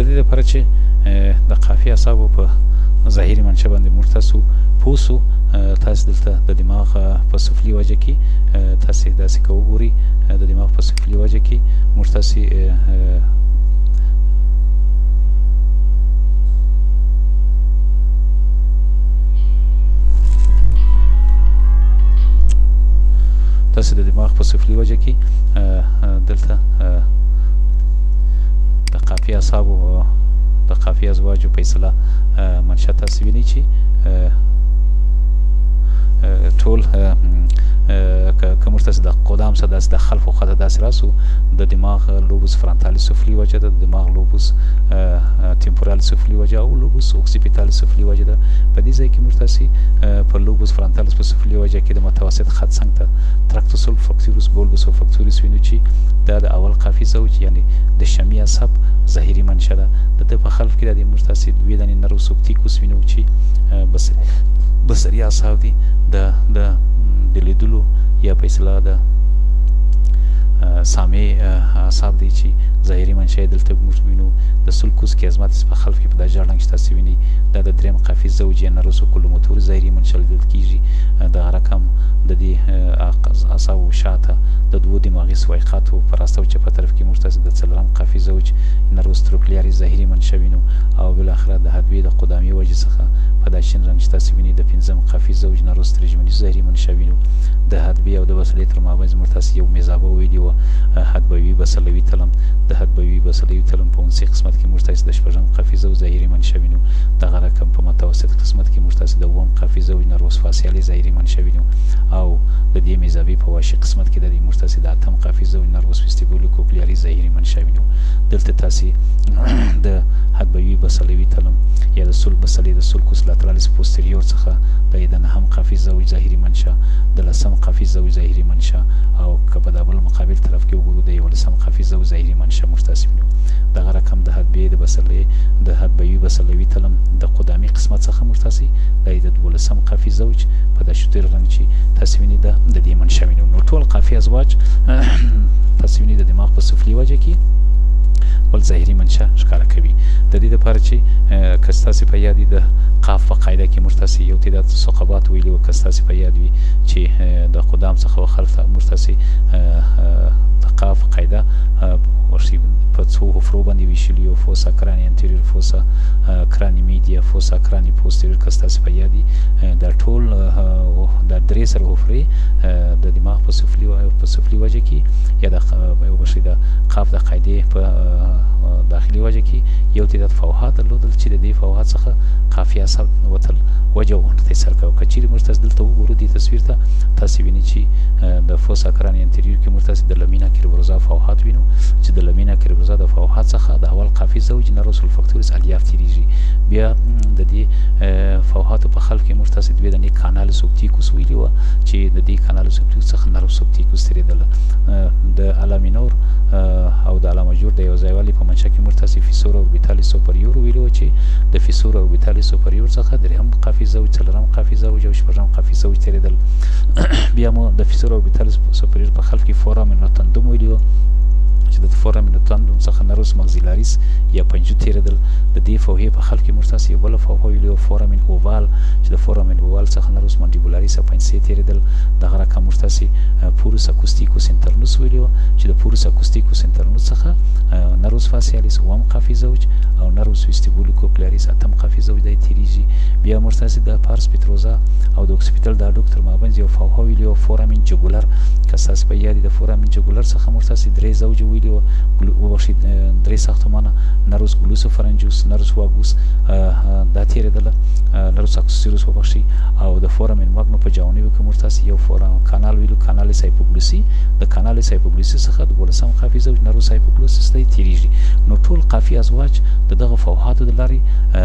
دې لپاره چې د قافي اعصابو په ظاهري منشأ باندې موږ تاسو پوه سو، تاسو دلته د دماغ په سفلي وجه کې تاسو داسې که وګورئ، د دماغ په سفلي وجه کې موږ تاسو تاسو د دماغ په سفلي وجه کې دلته د قافي اعصابو د قافي ازواجو په اصطلاح منشأ تاسو وینئ چې ټول که موږ تاسو د قدام څخه داسې د خلف خواته داسې راسو، د دماغ lobus frontalis سفلي وجه ده، د دماغ lobus temporalis سفلي وجه او lobus occipitalis سفلي وجه ده. په دې ځای کې موږ تاسو په lobus frontalis په سفلي وجه کې د متوسط خط څنګ ته tractus olfactorius bulbus olfactorius وینو چې دا د اول قافي زوج یعنی د شمي عصب ظاهري منشأ ده. د ده په خلف کې د موږ تاسو دوې دانې nervus opticus وینو چې بصري اعصاب دي، د د د لیدلو یا په اصطلاح د سامع اعصاب دی چې ظاهري منشأ یې دلته موږ وینو. د sulcus chiasmaticus په خلف کې په دا ژړ رنګ چې تاسو وینئ دا د دریم قافي زوج یا nervus oculomotor ظاهري منشأ لیدل کیږي. دغه رقم د دې اعصابو شاته د دوو دماغي سویقاتو په راسته او چپه طرف کې موږ تاسو د څلورم قافي زوج nervus trochlearis ظاهري منشأ وینو او بالاخره د حدبې د قدامي وجې څخه په دا شین رنګ چې تاسو وینئ د پنځم قافي زوج nervus trigeminus ظاهري منشأ وینو. د حدبې او د بصلې تر مابین موږ تاسو یو میزابه ویلي وه، حدبوي بصلوي تلم. د حدبوي بصلوي تلم په انسي قسمت کې موږ تاسو د شپږم قافي زوج ظاهري منشأ وینو. دغه رقم په متوسط قسمت کې موږ تاسو د اووم قافي زوج nervus facialis ظاهري منشأ وینو او د دې میزابې په واشي قسمت کې د دې موږ تاسو د اتم قافي زوج nervus vestibulocochlearis ظاهري منشأ وینو. دلته تاسو د حدبوي بصلوي تلم یا د سل بصلې د sulcus lateralis posterior څخه د نهم قافي زوج ظاهري منشأ، د لسم قافي زوج ظاهري منشأ او که په دا بل مقابل طرف کې وګورو د یولسم قافي زوج ظاهري منشأ موږ تاسو وینو. دغه رقم د حدبې د بصلې د حدبوي بصلوي تلم د قدامي قسمت څخه موږ تاسو د دولسم قافي زوج په دا شتیر رنګ چې تاسو وینئ د دې منشأ وینو. نو ټول قافي ازواج تاسو وینئ د دماغ په سفلي وجه کې خپل ظاهري منشأ ښکاره کوي. د دې لپاره چې که ستاسې په یاد وي د قاف په قاعده کې موږ تاسې یو تعداد ثقبات ویلي وو، که ستاسې په یاد وي چې د قدام څخه و خلف ته موږ تاسې د قاف قاعده په څو حفرو باندې ویشلي یو، fossa cranii anterior، fossa cranii media، fossa cranii posterior، که ستاسې په یاد وي دا ټول دا درې سره حفرې د دماغ په سفلي وجه کې یا د وبخښئ د قاف د قاعدې په داخلي وجه کې یو تعداد فوهات درلودل چې د دې فوهات څخه قافي عصب وتل وجه او عنق سر کوي. که چیرې موږ تاسو دلته وګورو دې تصویر ته تاسو وینئ چې د fossa cranii anterior کې موږ تاسو د lamina cribrosa فوهات وینو چې د lamina cribrosa د فوهات څخه د اول قافي زوج nervus olfactorius الیاف تیریږي. بیا د دې فوهاتو په خلف کې موږ تاسو دوې دانې canalis opticus ویلي وه چې د دې canalis opticus څخه nervus opticus تېرېدله. د ala minor او د ala major د یو ځایوالي په منشأ کې موږ تاسو fissura orbitalis superior ویلي وه چې د fissura orbitalis superior څخه دریم قافي زوج، څلورم قافي زوج او شپږم قافي زوج تېرېدل. بیا مو د fissura orbitalis superior په خلف کې foramen rotundum ویلي وه چې د foramen rotundum څخه nervus maxillaris یا پنجو تېرېدل. د دې فوهې په خلف کې موږ تاسو یو بله فوهه ویلي وه foramen ovale چې د foramen ovale څخه nervus mandibularis یا پنسې تېرېدل. دغه رقم موږ تاسو porus acusticus internus ویلي وه چې د porus acusticus internus څخه nervus facialis اووم قافي زوج او nervus vestibulocochlearis اتم قافي زوج دی تېرېږي. بیا موږ تاسو د pars petrosa او د occipital د هډوکو تر مابینځ یو فوهه ویلي وه foramen jugulare، که ستاسو په یاد د foramen jugulare څخه موږ تاسو درې زوج ویلي وه، وبخښئ درې ساختمانه nervus glossopharyngeus، nervus vagus دا تېرېدله، nervus accessorius وبخښئ، او د foramen magnum په جوانبو کې موږ تاسو یو foramen کانال ویلو canalis hypoglossi، د canalis hypoglossi څخه د دولسم قافي زوج nervus hypoglossus دی تېرېږي. نو ټول قافي ازواج د دغه فوهاتو د لارې